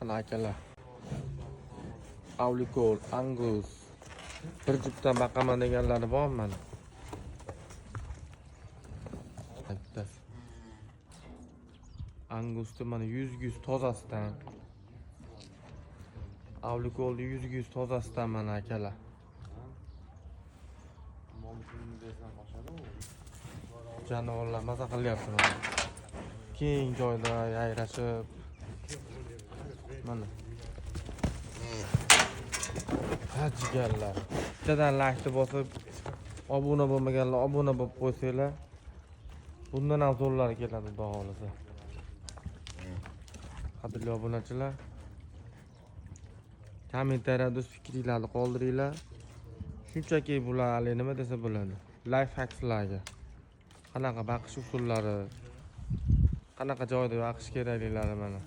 Mana, akalar. Avlikol, Angus. Bir juftdan baqaman deganlari bormi mana? Bittasi. Angusni mana 100 tozasidan. Avlikolni 100 tozasidan mana, akalar. Jonivorlar maza qilyapti mana. Keng joyda yayrashib. Mana. Ha, jigarlar. Bittadan laykni bosib, obuna bo'lmaganlar obuna bo'lib qo'ysanglar, bundan ham zo'rlari keladi, xudo xohlasa. Qadrli obunachilar, kommentariyada o'z fikringlarni qoldiringlar. Shunchaki bular hali nima desa bo'ladi. Life hackslarga. Qanaqa baqish usullari, qanaqa joyda baqish kerakliklari mana.